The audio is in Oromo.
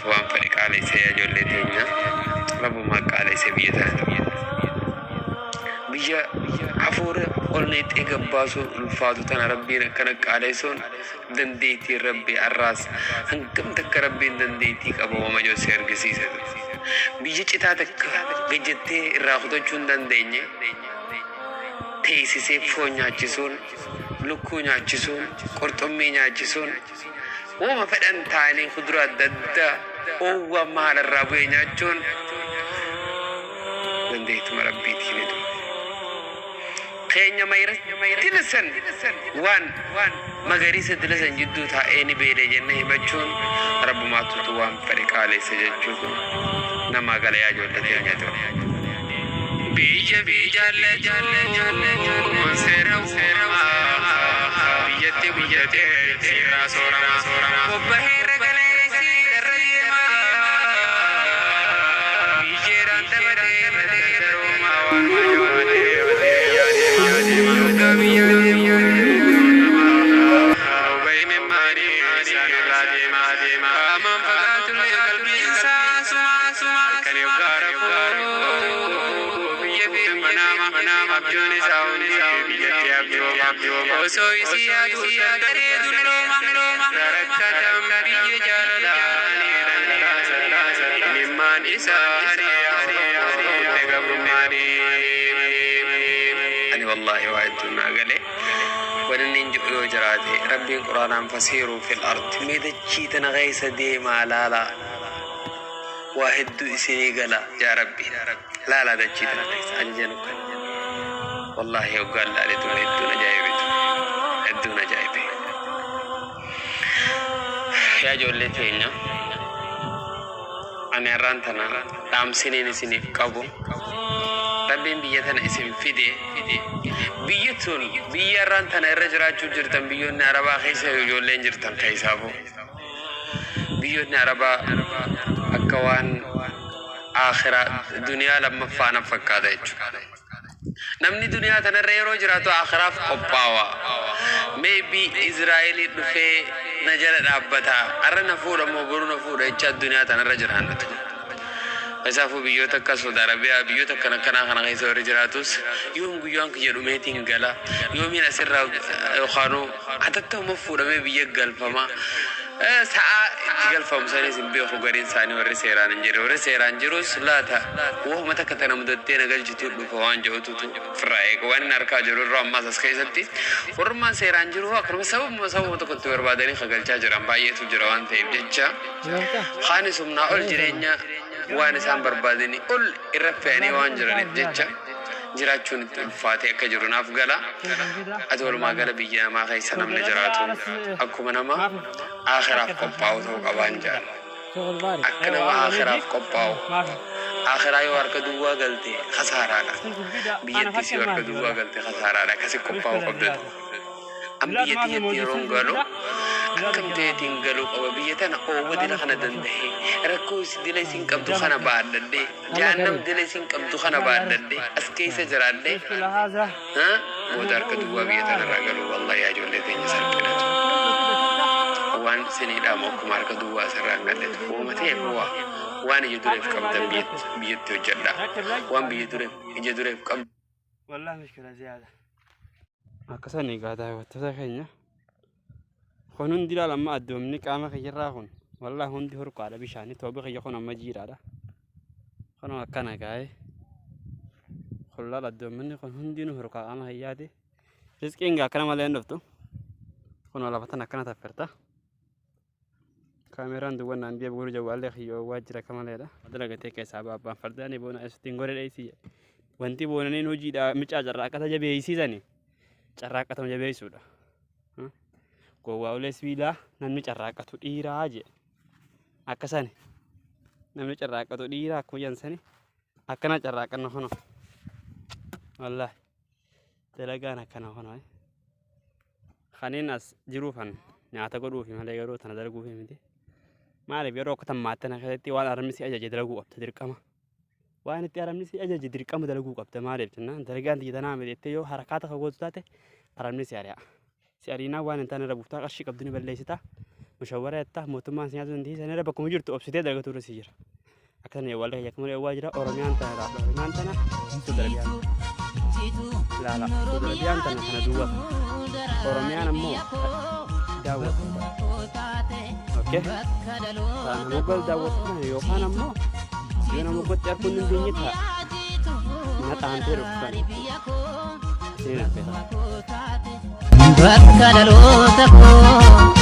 Waan fedhe qaalessee, ijoollee teenya, Rabbumaa qaalessee biyya tana. Biyya hafuura ol neexxee gabbaasuun ulfaatu tana Rabbiin akkana qaalessuun dandeettiin Rabbii arraas hangam takka Rabbiin dandeettii qaba wama jiru si argisiisa. Biyya citaa takka gajjattee irraa kutachuu hin dandeenye teessisee foon nyaachisuun, lukkuu nyaachisuun, qurxummii nyaachisuun, wama fedhan ta'anii kuduraa adda addaa oowwaa maal irraa bu'e nyaachuun dandeettuma Rabbiitiin itu. Keenya mayra dilasan waan magariisa dilasan jidduu taa'ee ni beele jennee himachuun, Rabbumaatutu waan fedhe qaalessa jechuun namaa gala, yaa ijoollee teenya ta'u. Biyya fi jaallachuun seera uumamaa, biyyatti guddatee sirraa soorama. Bobbaheerra galee siidharra deema. Biyyeedhaan taphatee daruma waan yoggaa biyya qaamaan fagaatullee qalbiin isaa suma halkan yoggaa rafuu biyya fi manaama abjuun isaa hundi biyyatti abjooma osoo isii yaadu daree dullooma rakkatan biyya jaalalaanii dhangalaasan imimmaan isaanii gabrummaanii. Ani wallaahi waa hedduun naa galee. Wanni inni jedhu yoo jiraate, Rabbiin Quraanaan "فسيروا في الأرض", mee dachii tana keessa deemaa laalaa, waa hedduu isinii gala yaa Rabbi. Laalaa dachii tana keessa ajaja nu kenna. Wallaahi hoggaan laaletu hedduun ajaa'ibetu, hedduun ajaa'ibe. Yaa ijoollee teenya, ani har'aan tana dhaamsiniin isiniif qabu, Rabbiin biyya tana isin fide. Biyyi tun biyya har'aan tana irra jiraachuu jirtan, biyyoonni Arabaa keessa ijoolleen jirtan, keessaafu biyyoonni Arabaa akka waan akhiraa duniyaa lammaffaa na fakkaata jechuudha. Namni duniyaa tanarra yeroo jiraatu akhiraaf qophaawa. Maybe Israa'elii dhufee na jala dhaabbata. Har'a na fuudha moo boru na fuudha jecha duniyaa tanarra jiraannatu. Isaafuu biyyoota akka Saudi Arabiyaa, biyyoota akkana akkanaa kana keessa warri jiraatus, yoom guyyaan kiyya dhumeetiin gala, yoomiin asirraa yookaanuu hatattama fuudhamee biyya galfama. Sa'aa itti galfamu sanis hin beeku gariin isaanii warri seeraan hin jirre. Warri seeraan jirus laata wahuma takka tana mudattee na galchituu dhufa waan jedhututu ofirraa eega. Waan inni harkaa jiru irraa ammaas as keessatti warrummaan seeraan jiru akkanuma sababuma tokko itti barbaadanii kagalchaa jiran baay'eetu jira waan ta'eef jecha, kaanis humnaa ol jireenya waan isaan barbaadanii ol irra fe'anii waan jiraniif jecha jiraachuun itti ulfaatee akka jiru naaf gala. Ati walumaa gala biyya namaa keessa namni jiraatu akkuma nama akhiraaf qophaa'u ta'uu qabaan jedhan. Akka nama akhiraaf qophaa'u. Akhiraa yoo harka duwwaa galte khasaaraadha. Biyyattis yoo harka duwwaa galte khasaaraadha. Akkasi qophaa'u qabdatu. An biyya tiyyatti yeroon galu akkam ta'eetiin galuu qaba? Biyya tana oowwa dila kana dandahee, rakkoo dila isin qabdu kana baadhadhee, jahannam dila isin qabdu kana baadhadhee as keessa jiraadhee booda harka duwwaa biyya tanarraa galuu, wallahi yaa ijoollee teenya, salphinatu. Waan isinii dhaamu, akkuma harka duwwaa asirraa hin galletu uuma ta'eef waa waan ija dureef qabdan biyyatti hojjedha, waan biyya dureef ija dureef qabdan. والله مشكلة زيادة. Akkasan egaa, daawwattoota keenya, kun hundi ilaala. Amma addoomni qaama kiyyarraa kun wallaahi hundi hurkaadha, bishaanii toobi kiyya kun amma jiidhaadha. Kun akkana gaa'e kun laala, addoomni kun hundinuu hurkaa qaama kiyyaati. Risqiin gaa akkana malee hin dhuftu. Kun lafa tan akkana taffirta. Kaameraan duwwannaan deebi gurra jawwaallee kiyyoo waa jira akka maleedha. Dalagatee keessaa abbaan fardaanii boona ittiin gore dheessii. Wanti boonaniin hojiidha micaa carraaqqata jabeessiisani, carraaqqatama jabeessuudha. Gowwaa ulee sibiilaa namni carraaqqatu dhiiraa jee. Akkasani namni carraaqqatu dhiiraa akkuma jedhan sani, akkana carraaqqanna kuno. Wallaahi dalagaan akkana kuno. Kaniin as jiruufan nyaata godhuufi malee garuu tana dalaguufi miti. Maaliif, yeroo akka tammaattana keessatti waan arabni si ajaje dalaguu qabda dirqama. Waan itti arabni si ajaje dirqama dalaguu qabda. Maaliif jennaan, dalagaan tiyya tanaa miti jettee yoo harakaata kan gootu taate, arabni si ari'a. Si ariinaa waan hin taane irra buuftaa, qarshii qabdu ni balleessita. Mushawwara jettaa mootummaan si nyaatu dandeessi sanirra bakkuma jirtu obsitee dalagatu irra si jira. Akka sana jawwaallee kiyya akka malee owwaa jira. Oromiyaan tana laala. Oromiyaan tana Saudi Arabiyaan laala. Saudi Arabiyaan tana kana duwwaa tana. Oromiyaan ammoo daawwattu tana. Okay. Ta'a nama gal daawwattu tana yookaan ammoo yoo nama gotti arguu hin dandeenye ta'a. Naxaantee dhuftu tana. Isiniin affeera. Bakka dhaloota koo.